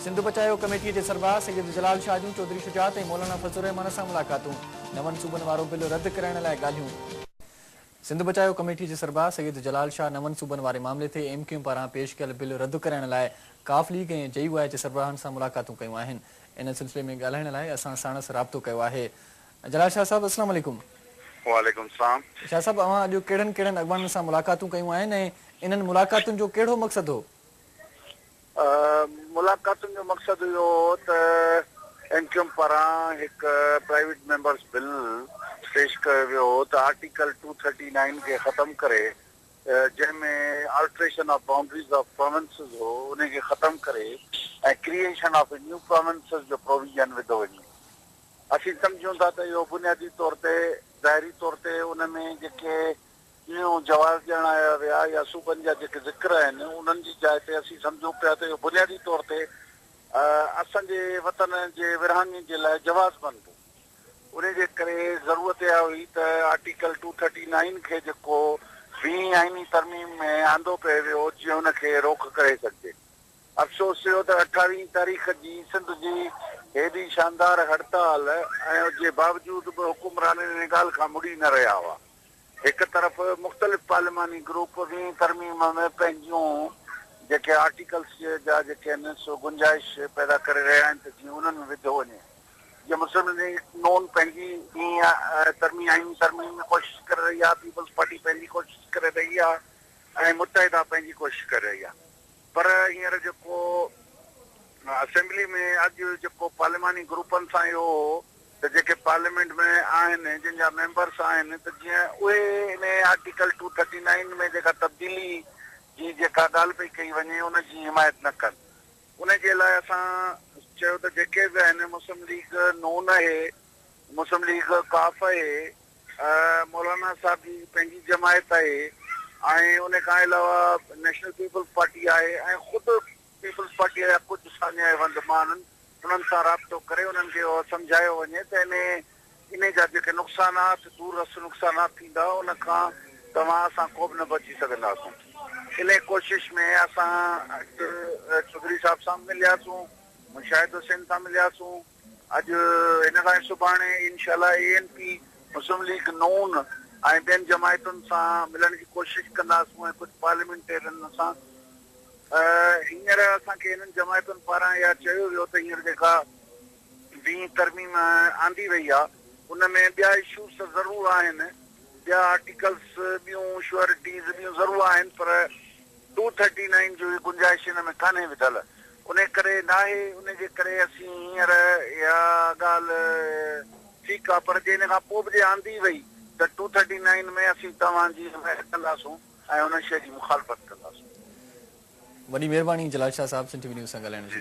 سنڌ بچايو ڪميٽي جي سربراهه سيد جلال شاهه جون چوڌري شجاعت ۽ مولانا فضل الرحمان سان ملاقاتون، نون صوبن وارو بل رد ڪرائڻ لاء ڳالهيون. سنڌ بچايو ڪميٽي جي سربراهه سيد جلال شاهه نون صوبن واري معاملي تي ايم ڪيو ايم پاران پيش ڪيل بل رد ڪرائڻ لاء قاف ليگ ۽ جي يو آء جي سربراهن سان ملاقاتون ڪيون آهن. ان سلسلي ۾ ڳالهائڻ لاء اسان ساڻس رابطو ڪيو آهي. جلال شاهه صاحب السلام عليڪم. وعليڪم السلام. شاهه صاحب اوهان اڄ ڪهڙن ڪهڙن اڳواڻن سان ملاقاتون ڪيون آهن ۽ انهن ملاقاتن جو ڪهڙو مقصد هو؟ ملاقاتن جو مقصد اهو هو ته ايم ڪيو ايم پاران هڪ پرائيويٽ ميمبرز بل پيش ڪيو ويو هو ته آرٽيڪل ٽو ٿرٽي نائين کي ختم ڪري جنهن ۾ alteration of boundaries of provinces هو انهي کي ختم ڪري ۽ ڪريئيشن آف نيو پراونسز جو پروويزن وڌو وڃي. اسين سمجهون ٿا ته اهو بنيادي طور تي ظاهري طور تي ان ۾ جيڪي اهو جواز ڄاڻايا ويا يا صوبن جا جيڪي ذڪر آهن انهن جي جاء تي اسين سمجهون پيا ته اهو بنيادي طور تي اسان جي وطن جي ورهاڱي جي لاء جواز بنبو. انهي جي ڪري ضرورت اها هئي ته آرٽيڪل ٽو ٿرٽي نائين کي جيڪو ويهين آئيني ترميم ۾ آندو پئي ويو جيئن ان کي روڪ ڪري سگهجي. افسوس اهو ته اٺاويهين تاريخ جي سنڌ جي هيڏي شاندار هڙتال ۽ جي باوجود به حڪمران انهي ڳالهه کان مڙي نه رهيا هئا. هڪ طرف مختلف پارليماني گروپ ويهين ترميم ۾ پنهنجيون جيڪي آرٽيڪلس جا جيڪي آهن سو گنجائش پيدا ڪري رهيا آهن ته جيئن انهن ۾ وڌو وڃي جيئن مسلم ليگ نون پنهنجي ويهين ترميم آئيني ترميم ۾ ڪوشش ڪري رهي آهي پيپلز پارٽي پنهنجي ڪوشش ڪري رهي آهي ۽ متحده پنهنجي ڪوشش ڪري رهي آهي پر هينئر جيڪو اسيمبلي ۾ اڄ جيڪو پارليماني گروپن سان اهو هو ته جيڪي پارليامينٽ ۾ آهن جن جا ميمبرس آهن ته جيئن اهي انهي آرٽيڪل ٽو ٿرٽي نائين ۾ جيڪا تبديلي جي جيڪا ڳالهه پئي ڪئي وڃي ان جي حمايت نه ڪن ان جي لاء اسان چيو ته جيڪي به آهن مسلم ليگ نون اهي مسلم ليگ قاف اهي مولانا صاحب جي پنهنجي جماعت آهي ۽ ان کان علاوه نيشنل پيپلز پارٽي آهي ۽ خود پيپلز پارٽيء جا ڪجهه ساڃاهه وند ماڻهن انهن سان رابطو ڪري انهن کي اهو سمجهايو وڃي ته انهي انهي جا جيڪي نقصانات دور رس نقصانات ٿيندا ان کان توهان اسان ڪو به نه بچي سگهنداسون. انهي ڪوشش ۾ اسان اڄ چوڌري صاحب سان به ملياسون، مشاهد حسين سان ملياسون، اڄ هن کان سڀاڻي انشاء الله اي اين پي، مسلم ليگ نون ۽ ٻين جماعتن سان ملڻ جي ڪوشش ڪنداسون ۽ ڪجهه پارليامينٽيرين سان. هينئر اسان کي هنن جماعتن پاران اها چيو ويو ته هينئر جيڪا ويهين ترميم آندي وئي آهي ان ۾ ٻيا اشوز ته ضرور آهن، ٻيا آرٽيڪلز، ٻيون شوئرٽيز ٻيون ضرور آهن پر ٽو ٿرٽي نائين جي گنجائش ان ۾ ڪانهي وڌل ان ڪري ناهي ان جي ڪري اسين هينئر اها ڳالهه ٺيڪ آهي پر جي ان کان پوء به جي آندي وئي ته ٽو ٿرٽي نائين ۾ اسين توهان جي حمايت ڪنداسون. ۽ ان شيء جي مخالفت ڪنداسون. وڏي مهرباني جلال شاهه صاحب سنڌ ٽي وي نيوز سان ڳالهائڻ جي.